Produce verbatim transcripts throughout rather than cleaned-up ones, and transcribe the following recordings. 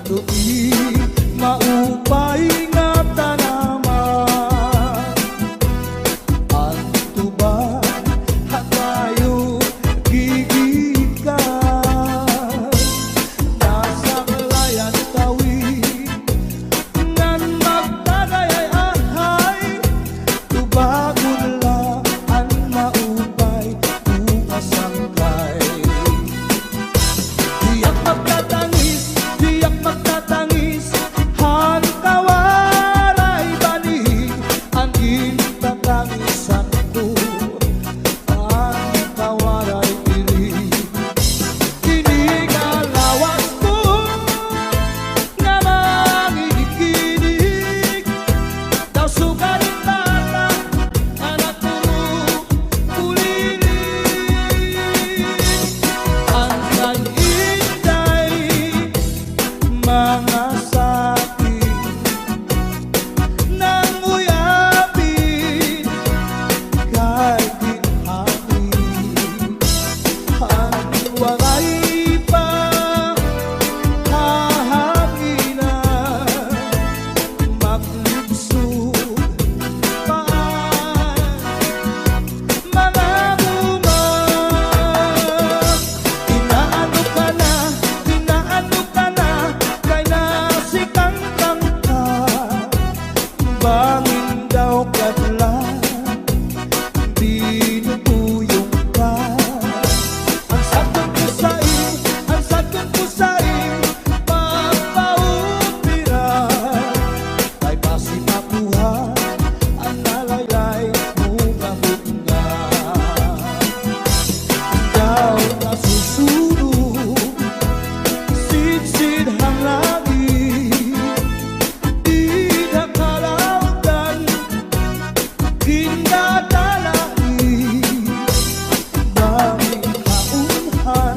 Tuig maupay nga tanaman, an tuba ha tayo gigikan. Nasaklay an tawi ngan magtagay ay ahay, tubagon la an maupay, bukas ang kay. Tiyak magtatangis, tiyak magtatangis, han kawaray bani, an gintatangisan ko, an kawaray diri. Ini nga lawas ko nga mangikinig, daw sugaring bata, anak ko, kuliling. An kay Inday, mga sakin, nanguyapin kay ginhangin, han waray pa hahanginan, maglibsog pa an mga bunga. Inaano ka na, inaano ka na, kay nasikangkang ka. Bangin daw kadlan, binubuyong ka. An sadton ko sa im, an sadton ko sa im, pagpaupira. Kay basi makuha an nalaylay mo nga butnga. Daw nasusunog, sidsid han langit, dida kalawdan, ginadala ni Mami Kaunhan.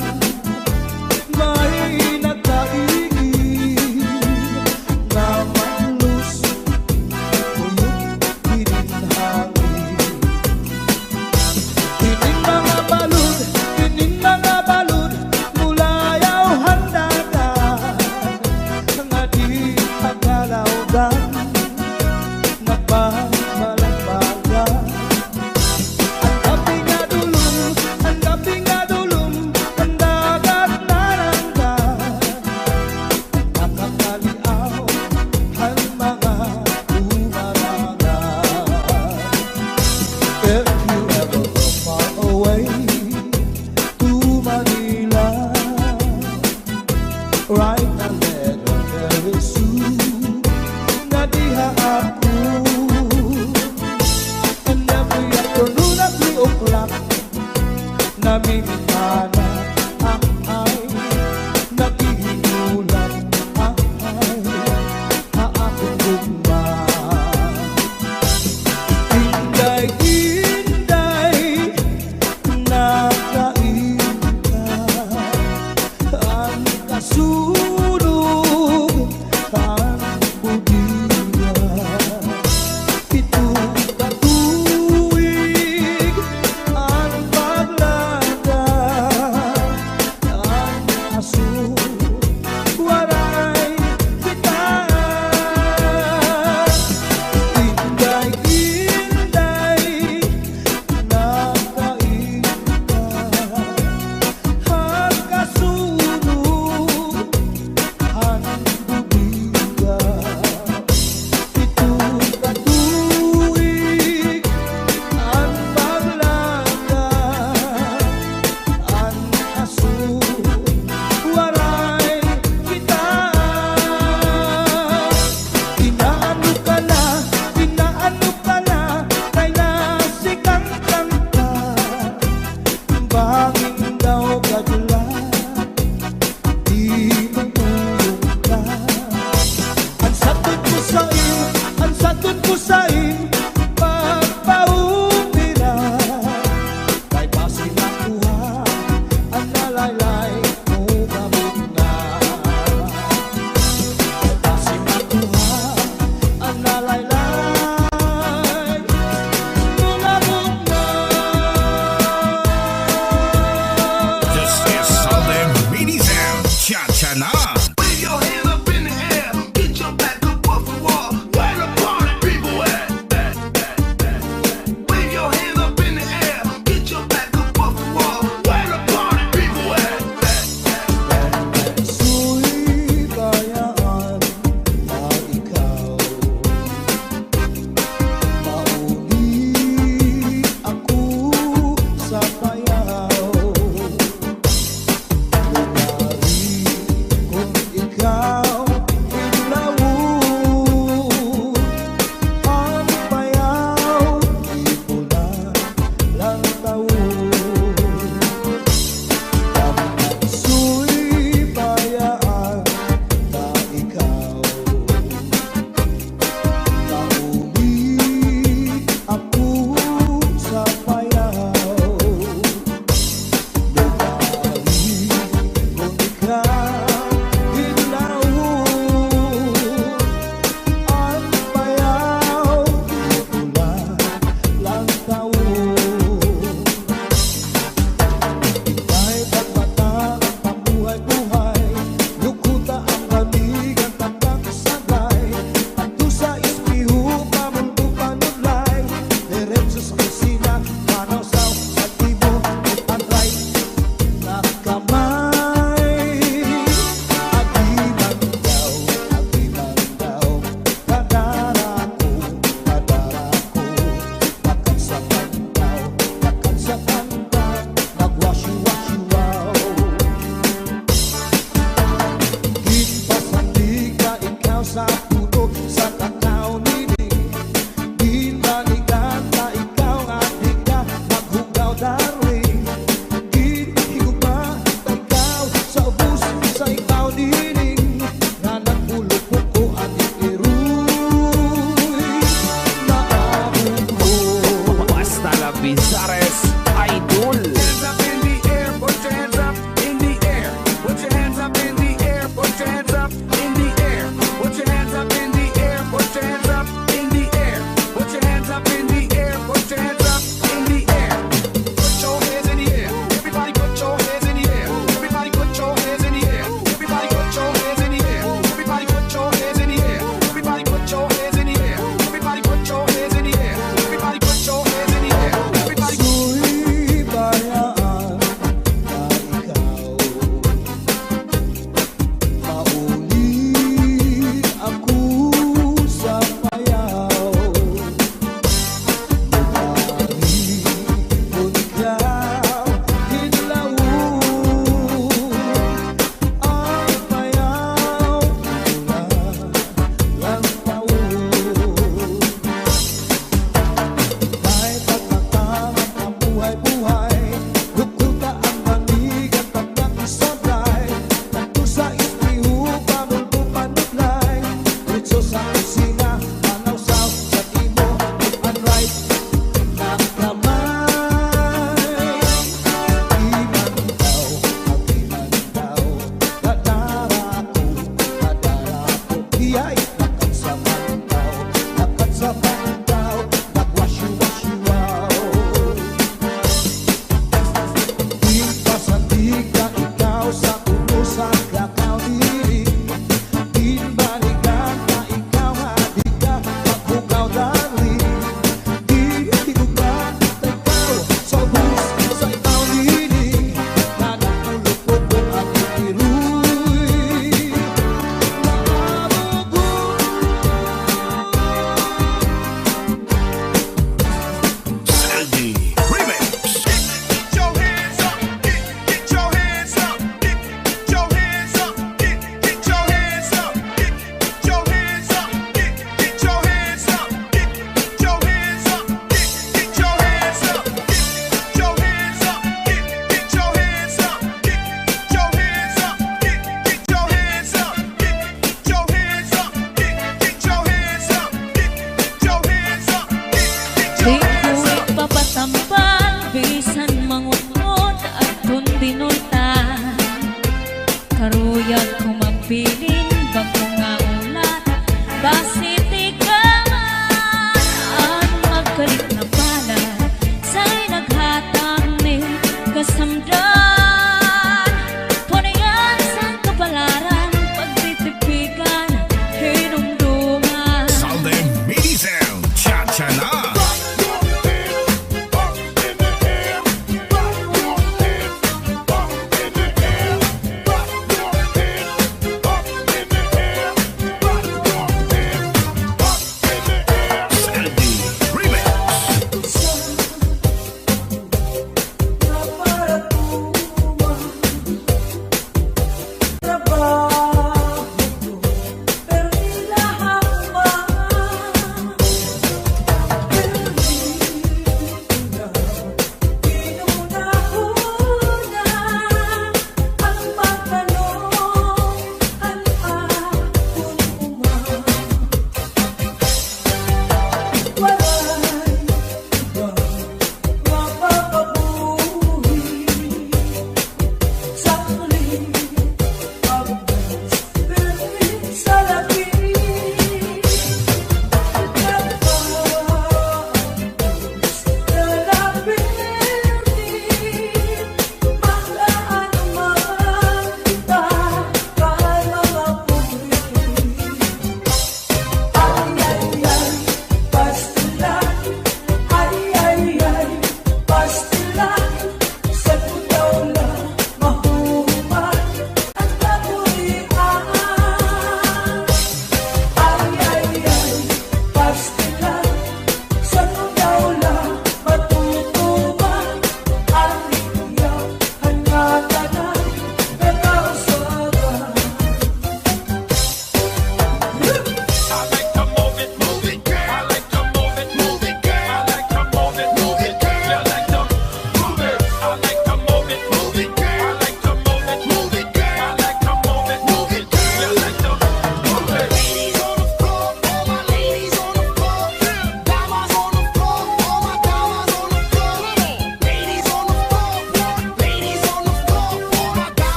May nagkaigin nga maluskuyog hinin hangin. Hinin mga balod, hinin mga balod, mulayaw han dagat, nga di pagkalawdan, nagbabalambagan. An kapi nga dulom, an kapi nga dulom, an dagat narangga, nakakaliaw han mga dumarangan. If you ever go far away to Manila, write a letter very soon nga diha ako. And every afternoon at three o'clock, namimimbana, ahay, naghihinulat, ahay, ha akon gugma. Inday, Inday, nakain ka. An kasunog han budiga, pito ka tuig an paglagan, an aso waray kita. Inday, Inday, nakain ka. Han kasunog han budiga, pito ka tuig an paglagan, an aso waray kita.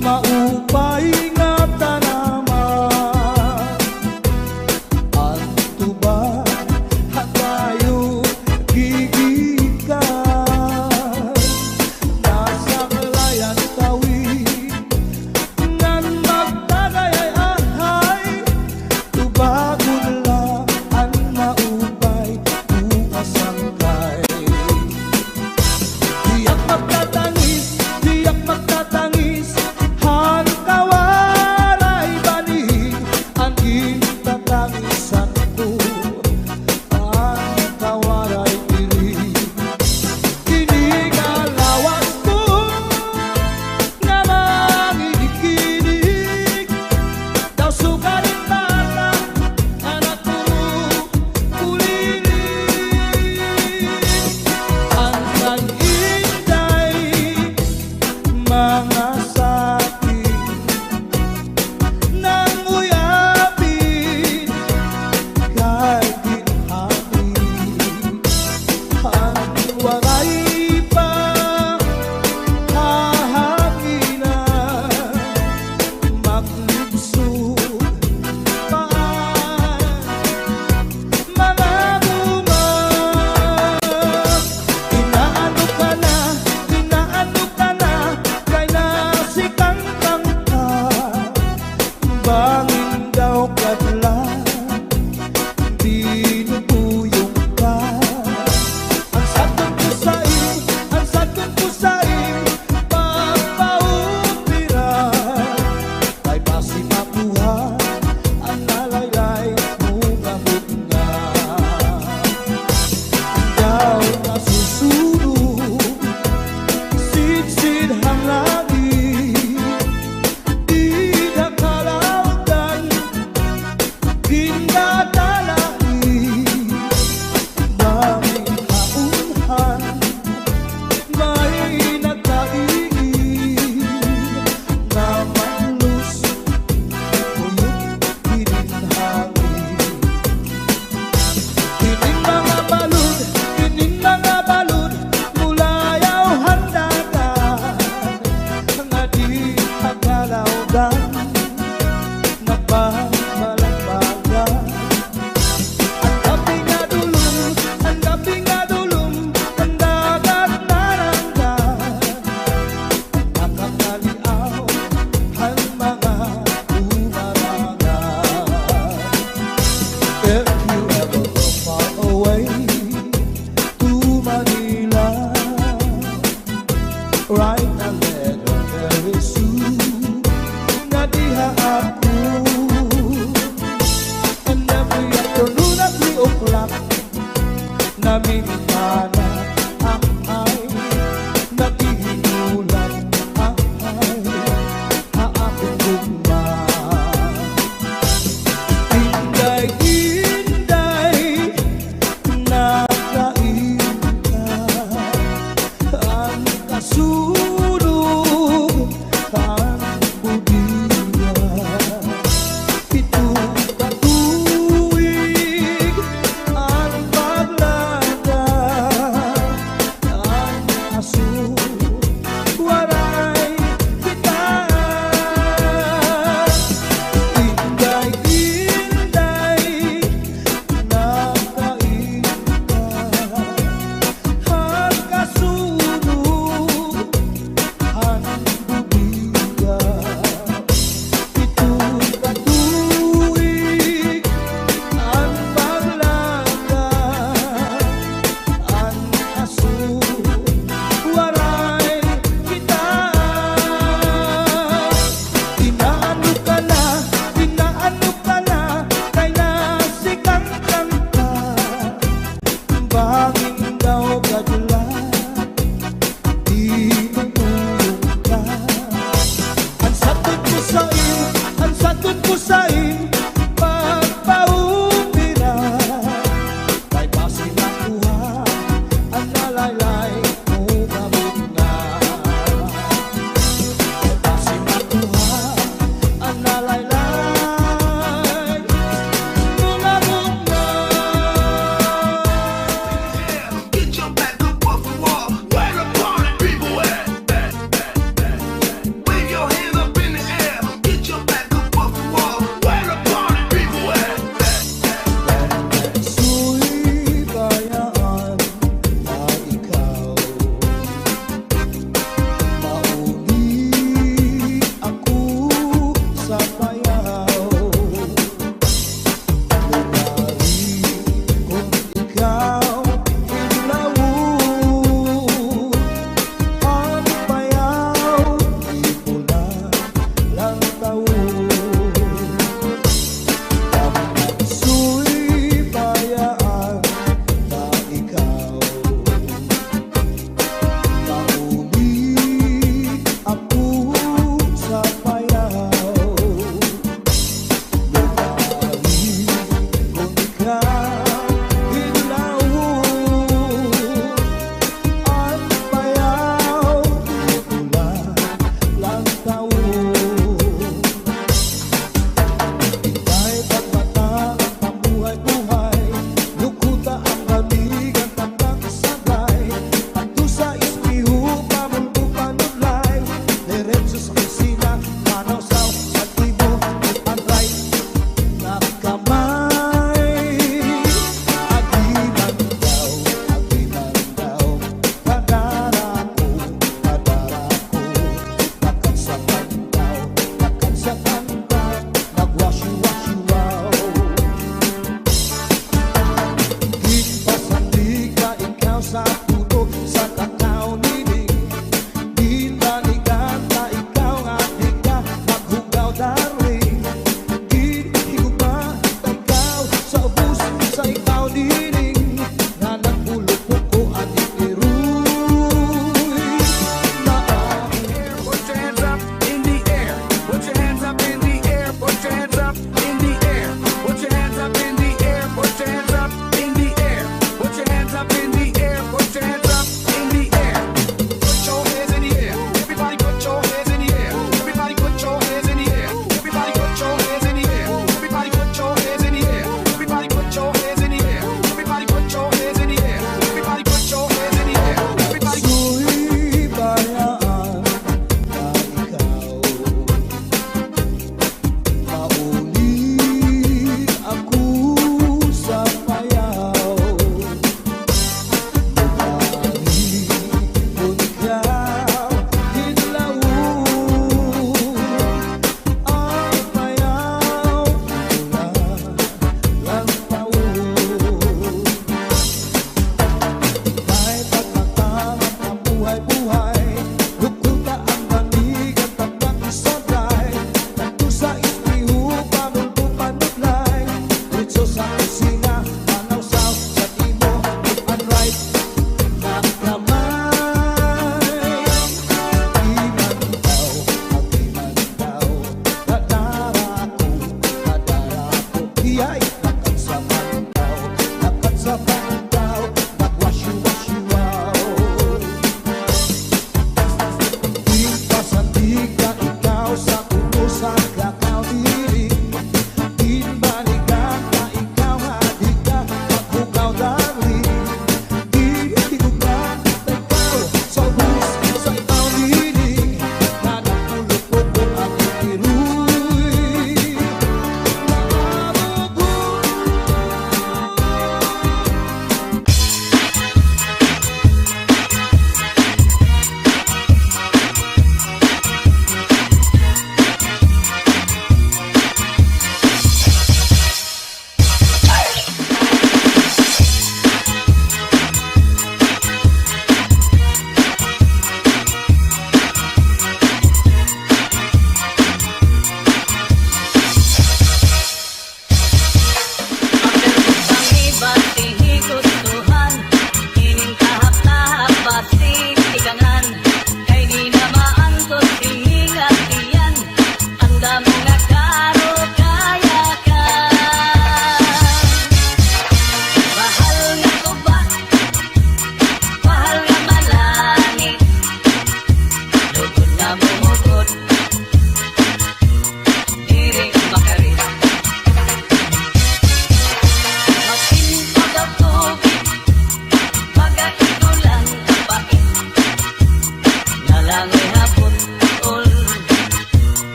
Maupay nga tanaman, an tuba, ha kayo gigikan. Nasaklay an tawi, ngan magtagay ay ahay, tubagon la an maupay, bukas sangkay. Tiyak magtatangis, tiyak magtatangis, ha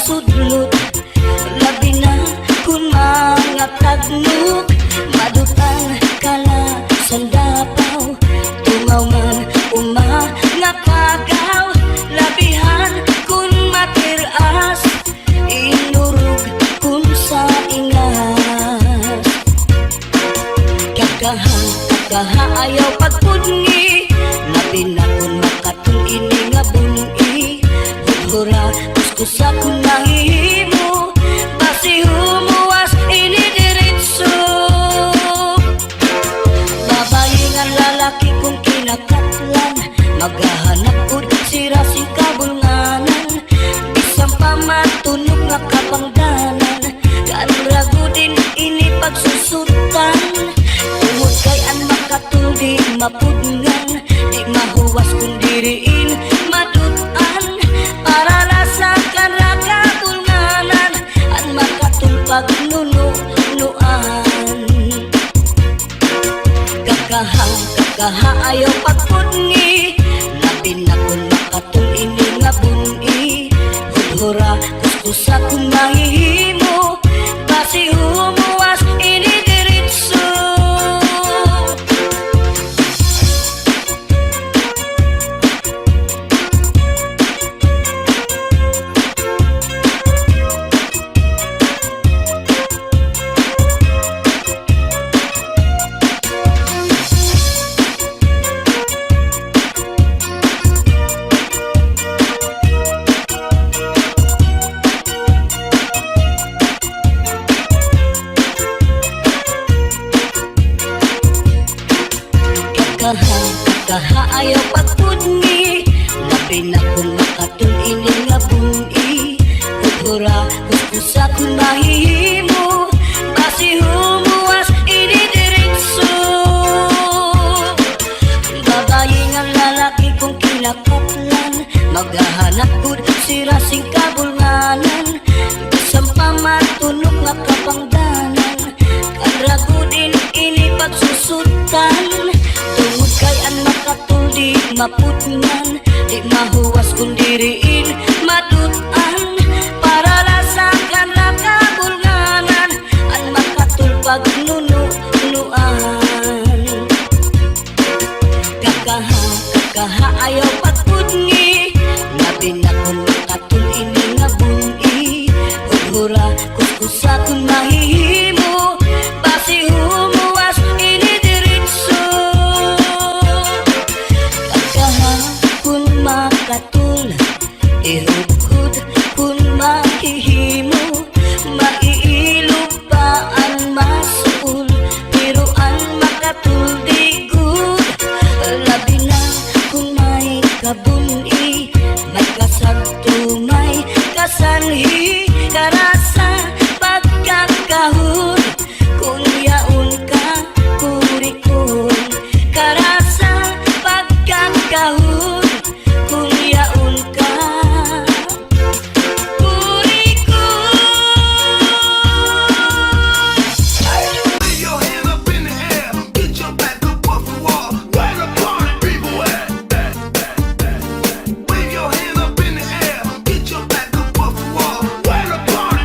sudlot, labi na kon mga tagnok, madut-an ka na san dapaw, tungaw man o mga pagaw, labihan kon matir-as, inurog kon sa ingas. Kakaha, kakaha, ayaw pagpudngi, labi na kon makatul ini nga bun-i. Hurhura, kuskusa kon mahihimo, basi humuwas ini diretso. Babayi ngan lalaki kon kinakatlan, maghahanap gud sira sin kabulnganan, bisan pa matunok nga kapangdanan. Kan ragudin ini pagsusutan, tungod kay an makatul di mapudngan, di mahuwas kon diri in madut-an. Para la sa kanra kabulnganan, an makatul pagnununuan. Kakaha, kakaha, ayaw pagpudngi, labi na kon makatul ini nga bun-i. Hurhura, kuskusa kon mahihimo, basi humuwas ini diretso. Kakaha, kakaha, ayaw pagpudngi, labi na kon makatul ini nga bun-i. Hurhura, kuskusa kon mahihimo, basi humuwas ini diretso. Babayi ngan lalaki kon kinakatlan, maghahanap gud sira sin kabulnganan, bisan pa matunok nga kapangdanan. Kan ragudin ini pagsusutan, tungod kay an makatul di mapudngan, di mahuwas kon diri in madut-an. Para la sa kanra kabulnganan, an makatul pagnununuan. Kakaha, kakaha, ayaw pagpudngi, labi na kon makatul ini nga bun-i. Hurhura, kuskusa kon mahihimo, basi humuwas ini diretso. Kakaha, kon makatul, ihudhod kon mahihimo, maiilob pa an masuol, pero an makatul di gud, labi na kon may kabun-i, may kasagto, may kasanhi, karasa, pagkakahod, kon yaon ka, kurikon, karasa, pagkakahod, kon yaon ka. Wave your hand up in the air, get your back up off the wall. Where the party people at? Wave your hand up in the air, get your back up off the wall. Where the party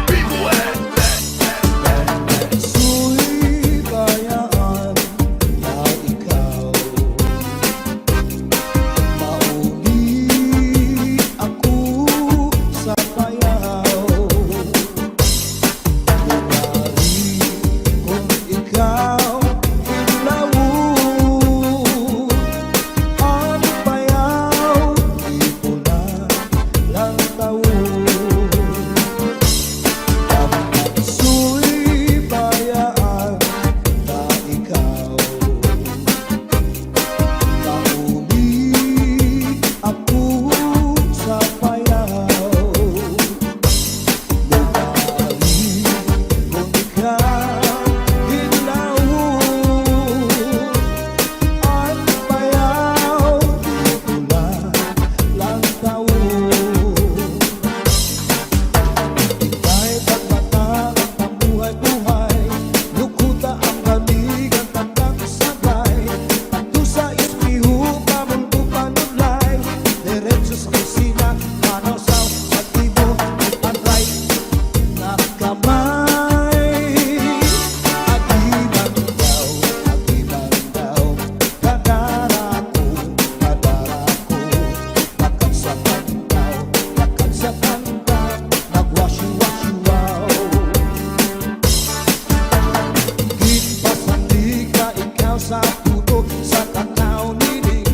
Ginpasandig ka ikaw sa pudot sa tataw, Nining.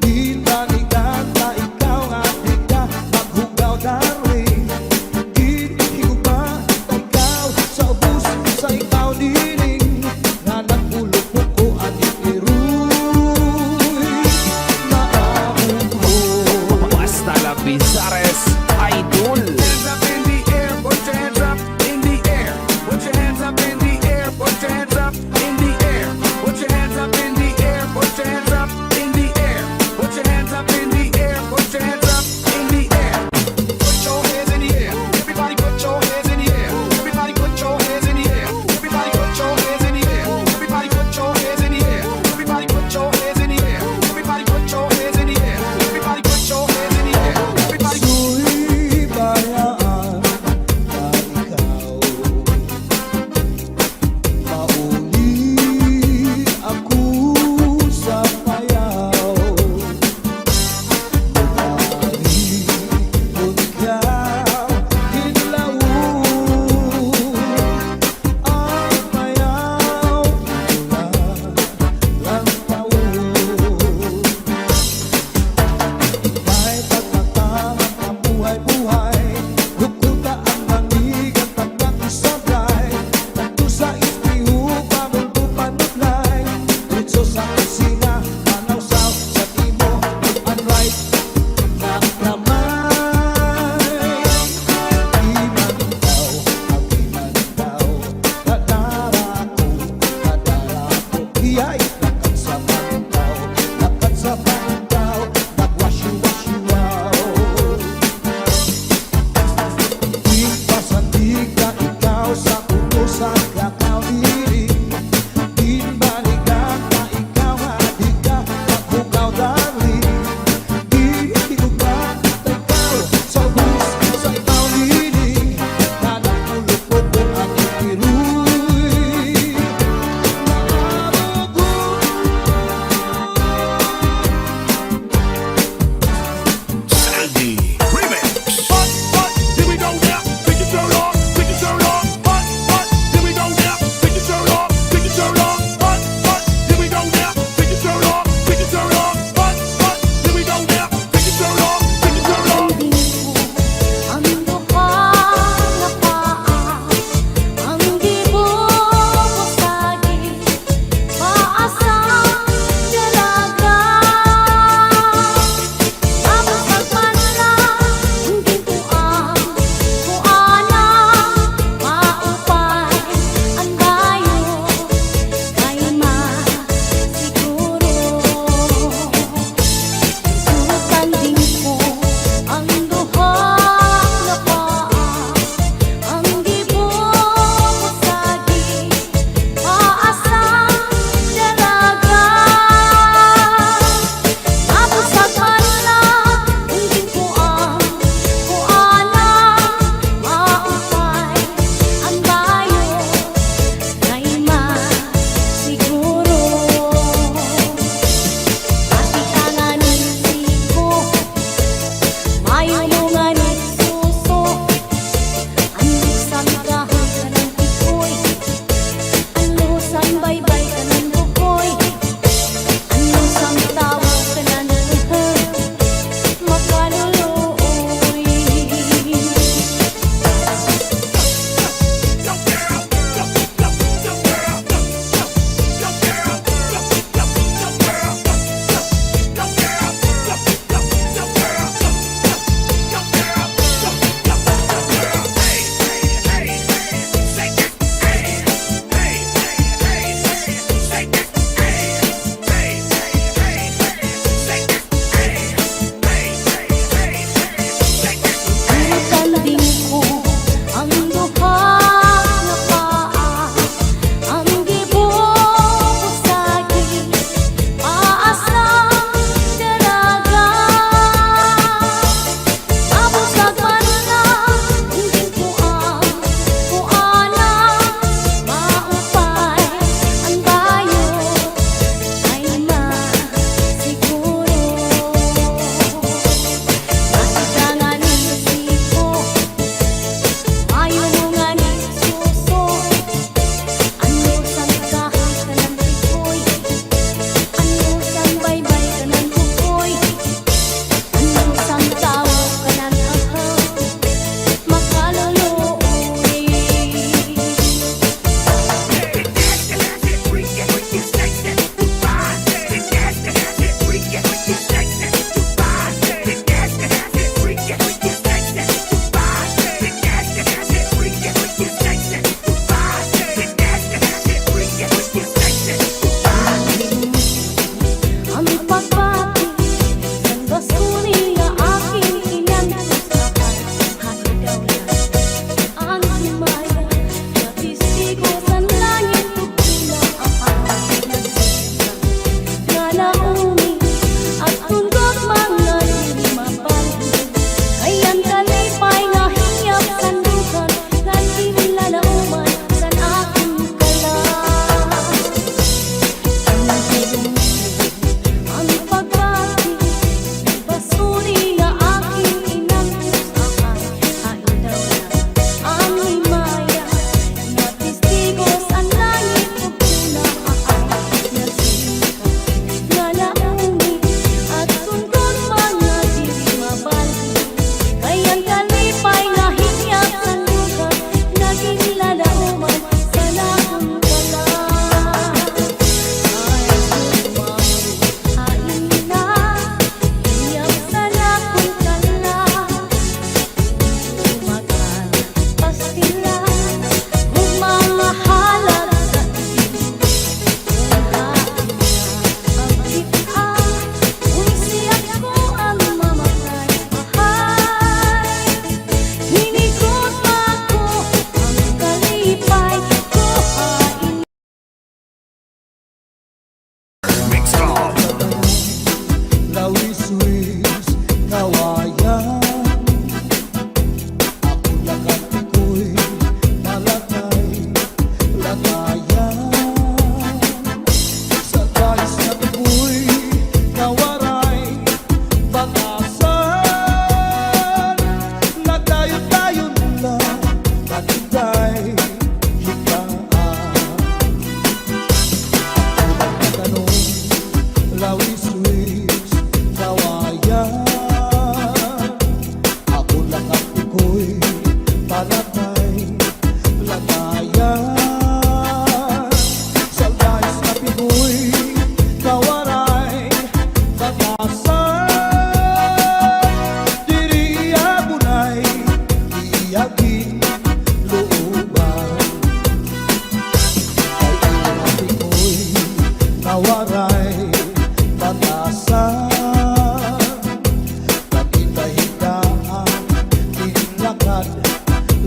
Gintanigan ta ikaw nga di ka maghugaw, darling. Ginhigugma ta ikaw sa ubos sa ikaw, Nining. Nga nag-ulupok ko ani, Iroy, maahog ko. Basta La Bizares, idol. Hands up in the air,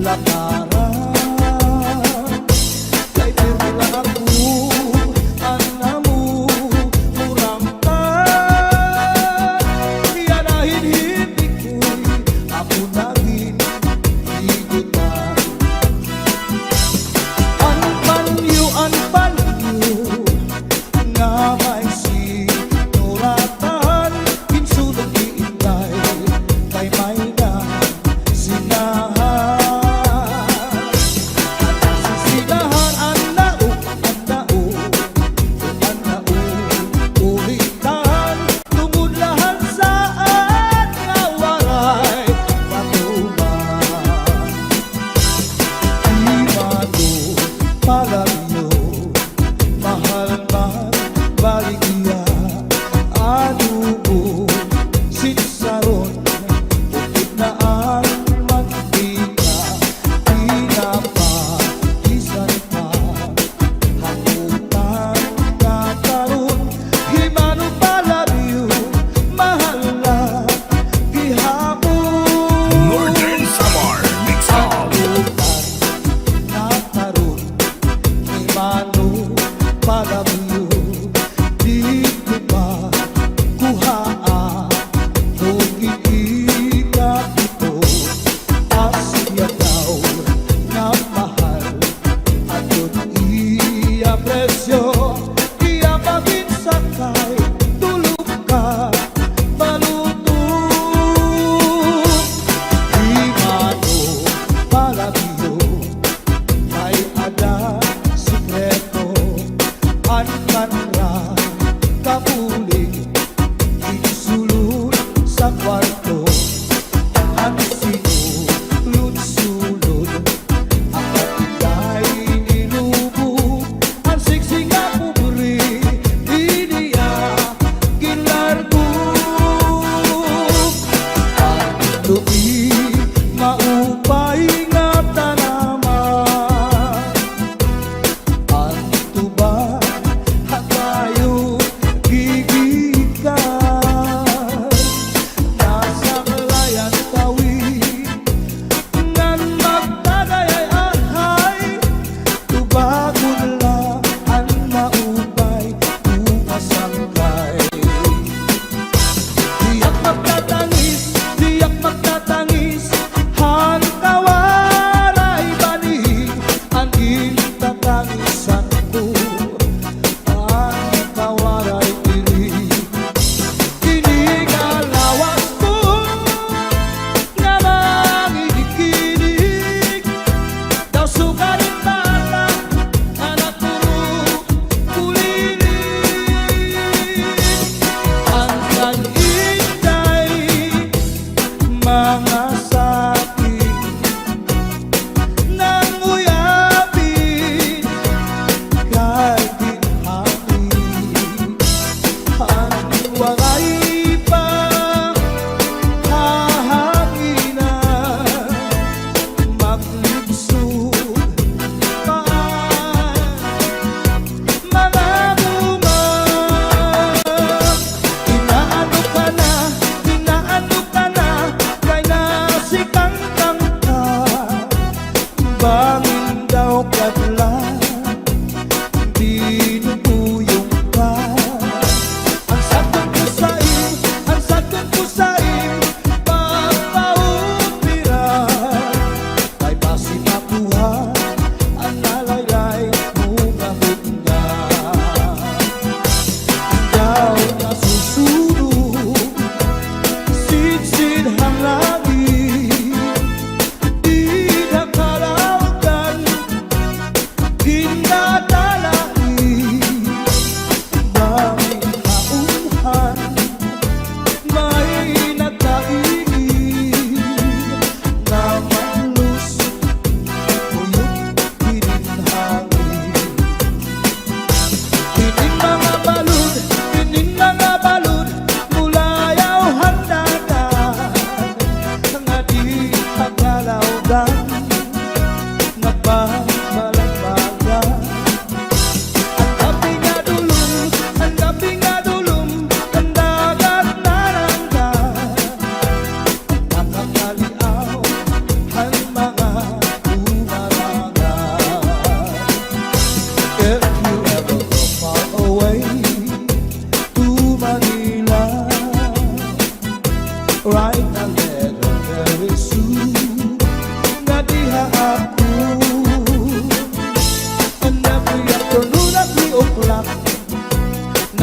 lakaran. Kay pirmi la ako, an amo, murangkan. Kaya nahinhindik ko'y ako na ginhigutan. An panyo, an panyo, nga may sinuratan, ginsulod ni Inday, kay may nasinahan. An nasinahan, an naog, an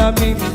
Coming